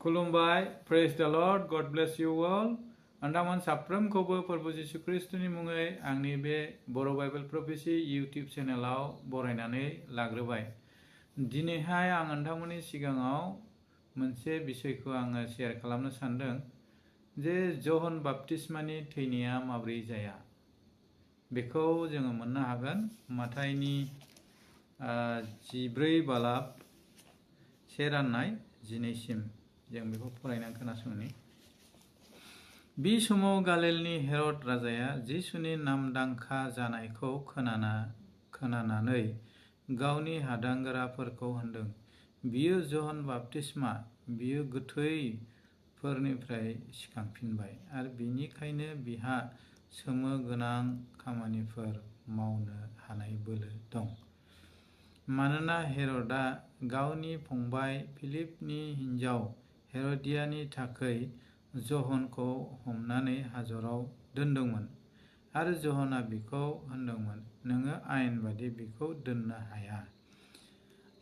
खुलुमबाय प्रेज द लर्ड गड ब्लेस यू ऑल अंदामोन साफ्रोमखौबो प्रभु जिसु ख्रिस्टनि मुङै आंनि बे बर' बाइबेल प्रफेसि इउटिउब चेनेलाव बरायनानै लाग्रोबाय। दिनैहाय आं नोंथांमोननि सिगाङाव मोनसे बिषयखौ आङो शेयार खालामनो सानदों जे जहन बाप्तिस्मानि थैनाया माब्रै जाया बेखौ जोङो मोननो हागोन माथाइनि 14:1-12 जों बेखौ फरायनानै खोनासंनि। बे समाव गालिलनि हेरद राजाया जिसुनि नामदांखा जानायखौ खोनानानै गावनि हादांगोराफोरखौ होनदों, बियो जहन बाप्तिस्मा, बियो गोथैफोरनिफ्राय सिखांफिनबाय आरो बिनिखायनो बिहा सोमो गोनां खामानिफोर मावनो हानाय बोलो दं। मानोना हेरदआ गावनि फंबाय फिलिपनि हिन्जाव हेरदियानि थाखाय जहनखौ हमनानै हाजराव दोनदोंमोन आरो जहना बिखौ होनदोंमोन, नोङो आयेन बादि बिखौ दोननो हाया।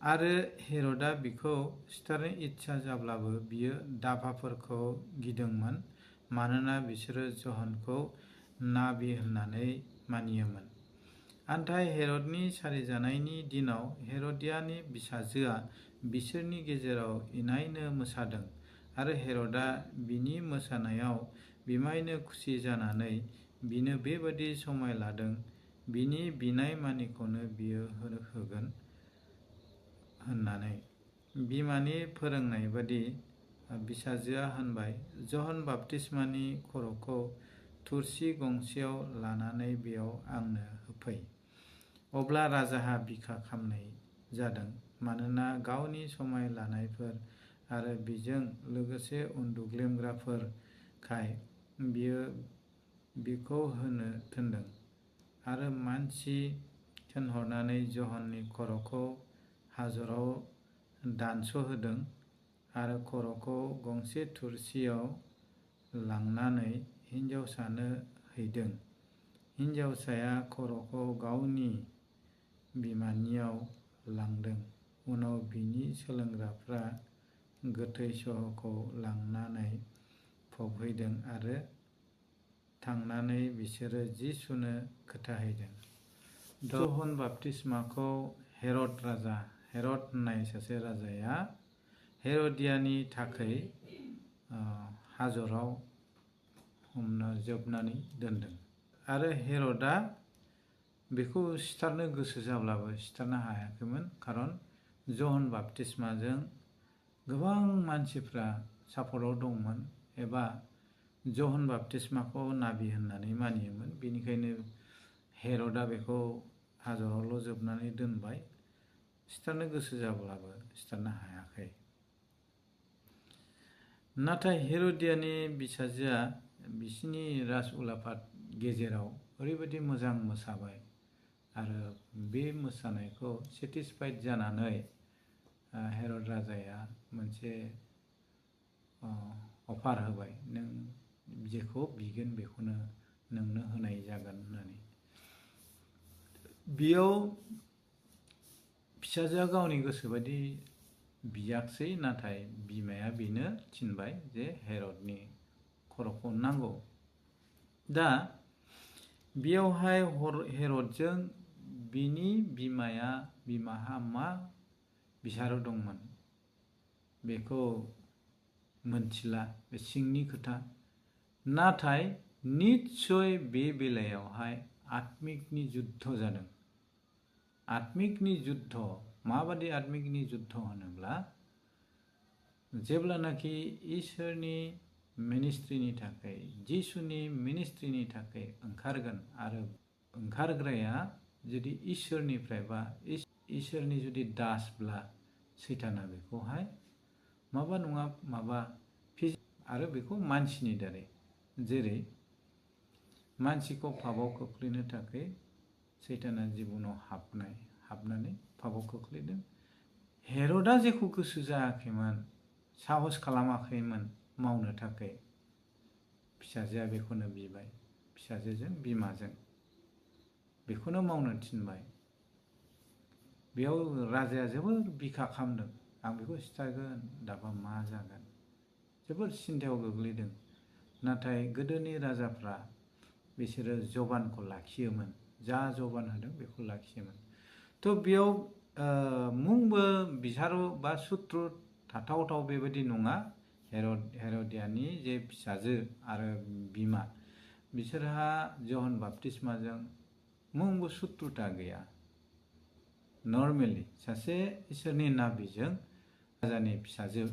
आरो हेरदआ बिखौ सिथारनो इच्छा जाब्लाबो बियो दाफाफोरखौ गिदोंमोन, मानोना बिसोरो जहनखौ नाबि होननानै मानियोमोन। नाथाय हेरदनि सारिजानायनि दिनाव हेरदियानि फिसाजोआ बिसोरनि गेजेराव इनायनो मोसादों आरो हेरदआ बिनि मोसानायाव बिमायनो खुसि जानानै बिनो बेबादि समाय लादों, बिनि बिनाय मानिखौनो बियो होगोन होननानै। बिमानि फोरोंनाय बादि फिसाजोआ होनबाय, जहन बाप्तिस्मानि खर'खौ थुरसि गंसेयाव लानानै बेयाव आंनो होफै। अब्ला राजाहा बिखा खामनाय जादों, मानोना गावनि समाय लानायफोर आरो बिजों लोगोसे उन्दुग्लेमग्राफोरखाय बियो बिखौ होनो थिनदों आरो मानसि थिनहरनानै जहननि खर'खौ हाजराव दानस'होदों आरो खर'खौ गंसे थुरसियाव लांनानै हिन्जावसानो हैदों। हिन्जावसाया खर'खौ गावनि बिमानियाव लांदों। उनाव बिनि सोलोंग्राफ्रा गोथै सह'खौ लांनानै फबहैदों आरो थांनानै बिसोरो जिसुनो खोथाहैदों। जहन बाप्तिस्माखौ हेरद होननाय सासे राजाया हेरदियानि थाखाय हाजराव जोबनानै दोनदों आरो हेरदआ बेखौ सिथारनो गोसो जाब्लाबो सिथारनो हायाखैमोन, खारन जहन बाप्तिस्माजों गोबां मानसिफ्रा सापर्टआव दंमोन एबा जहन बाप्तिस्माखौ नाबि होननानै मानियोमोन। बेनिखायनो हेरदआ बेखौ हाजरावल' जोबनानै दोनबाय, सिथारनो गोसो जाब्लाबो सिथारनो हायाखै। नाथाय हेरदियानि फिसाजोआ बिसिनि राज उलाफाद गेजेराव ओरैबायदि मोजां मोसाबाय आरो बे मोसानायखौ सेटिसफाइड जानानै हेरद राजाया मोनसे अफार होबाय, नों जेखौ बिगोन बेखौनो नोंनो होनाय जागोन होननानै। बेयाव फिसाजोआ गावनि गोसोबायदि बियाखसै, नाथाय बिमाया बेनो थिनबाय जे हेरदनि खर'खौ नांगौ। दा बेयावहाय हेरदजों बिनि बिमाहा मा बिसार दंमोन बेखौ मोनथिला, बे सिंनि खोथा। नाथाय निस्सय बे बेलायावहाय आत्मिकनि जुद्ध जादों। आत्मिकनि जुद्ध, माबादि आत्मिकनि जुद्ध होनोब्ला, जेब्लानाखि इसोरनि मिनिस्ट्रिनि थाखाय, जिसुनि मिनिस्ट्रिनि थाखाय ओंखारगोन आरो ओंखारग्राया जुदि इसोरनिफ्राय बा इसोरनि जुदि दासब्ला, सैताना बेखौहाय माबा नङा माबा आरो बेखौ मानसिनि दारै, जेरै मानसिखौ पापआव खोख्लैनो थाखाय सैताना जिबनाव हाबनानै पापआव खोख्लैदों। हेरदआ जेखौ गोसो जायाखैमोन, साहस खालामाखैमोन मावनो थाखाय, फिसाजोआ बेखौनो बिबाय, फिसाजोजों बिमाजों बेखौनो मावनो थिनबाय। बेयाव राजाया जोबोर बिखा खामदों, आं बेखौ सिथारगोन, दाबा मा जागोन जोबोर सिन्थायाव गोग्लैदों। नाथाय गोदोनि राजाफ्रा बिसोरो जबानखौ लाखियोमोन, जा जबान होदों बेखौ लाखियोमोन। थ' बेयाव मुंबो बिसारो बा सुथ्रु थाथावथाव बेबायदि नङा। हेर'दियानि जे फिसाजो आरो बिमा बिसोरहा जहन बाप्तिस्माजों मुंबो सुथ्रुता गैया। नर्मेलि सासे इसोरनि नाबिजों राजानि फिसाजो,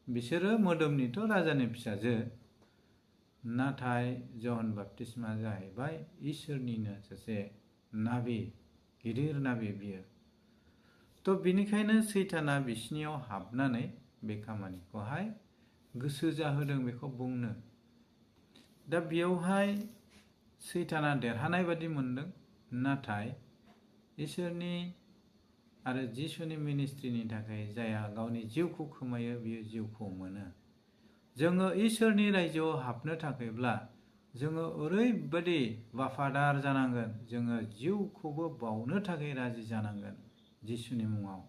बिसोरो मोदोमनिथ' राजानि फिसाजो, नाथाय जहन बाप्तिस्मा जाहैबाय इसोरनिनो सासे नाबि, गिदिर नाबि बियो। थ' बिनिखायनो सैताना बिसिनियाव हाबनानै बे खामानिखौहाय गोसो जाहोदों बेखौ बुंनो। दा बेयावहाय सैताना देरहानाय बादि मोनदों, नाथाय इसोरनि आरो जिसुनि मिनिस्ट्रिनि थाखाय जायहा गावनि जिउखौ खोमायो बियो जिउखौ मोनो। जोङो इसोरनि रायजोआव हाबनो थाखायब्ला जोङो ओरैबायदि वाफादार जानांगोन, जोङो जिउखौबो बावनो थाखाय राजि जानांगोन जिसुनि मुङाव।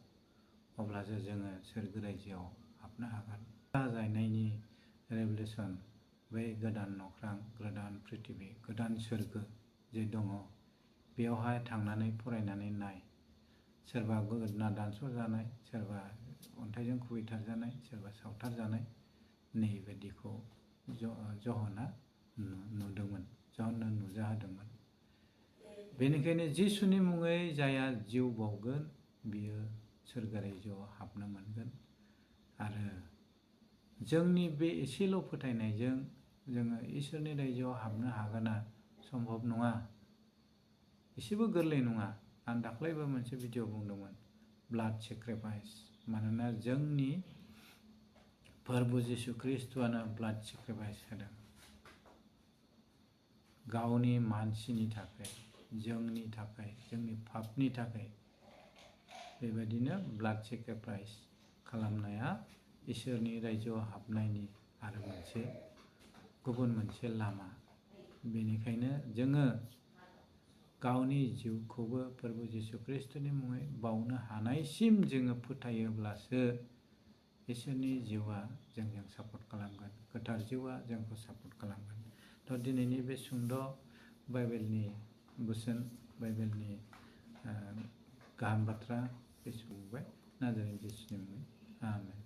अब्लासो जोङो सोरगो रायजोआव हाबनो हागोन। जागायनायनि रेभेलेसन, बै गोदान नख्रां, गोदान प्रिथिबि, गोदान सोरगो जे दङ, बेयावहाय थांनानै फरायनानै नाय। सोरबा गोदोना दानस' जानाय, सोरबा अन्थाइजों खुबैथारजानाय, सोरबा सावथारजानाय, नैबायदिखौ जहना नुदोंमोन, जहननो नुजाहोदोंमोन। बेनिखायनो जिसुनि मुङै जायहा जिउ बावगोन बियो सोरगो रायजोआव हाबनो मोनगोन। आरो जोंनि बे एसेल' फोथायनायजों जोङो इसोरनि रायजोआव हाबनो हागोना सम्भब नङा, एसेबो गोरलै नङा। आं दाख्लैबो मोनसे भिडिअ बुंदोंमोन, ब्लाड सेक्रिफाइस। मानोना जोंनि प्रभु जिसु ख्रिस्ट'आनो ब्लाड सेक्रिफाइस होदों गावनि मानसिनि थाखाय, जोंनि थाखाय, जोंनि पापनि थाखाय। बेबायदिनो ब्लाड सेक्रिफाइस खालामनाया इसोरनि रायजोआव हाबनायनि आरो गुबुन मोनसे लामा। बेनिखायनो जोङो गावनि जिउखौबो प्रभु जिसु ख्रिस्ट'नि मुङै बावनो हानायसिम जोङो फोथायोब्लासो इसोरनि जिउआ जोंजों सापर्ट खालामगोन, गोथार जिउआ जोंखौ सापर्ट खालामगोन। थ' दिनैनि बे सुंद' बाइबेलनि बोसोन, बाइबेलनि गाहाम बाथ्रा बेखेवबाय। नाजानाय जिसुनि मुङै आमेन।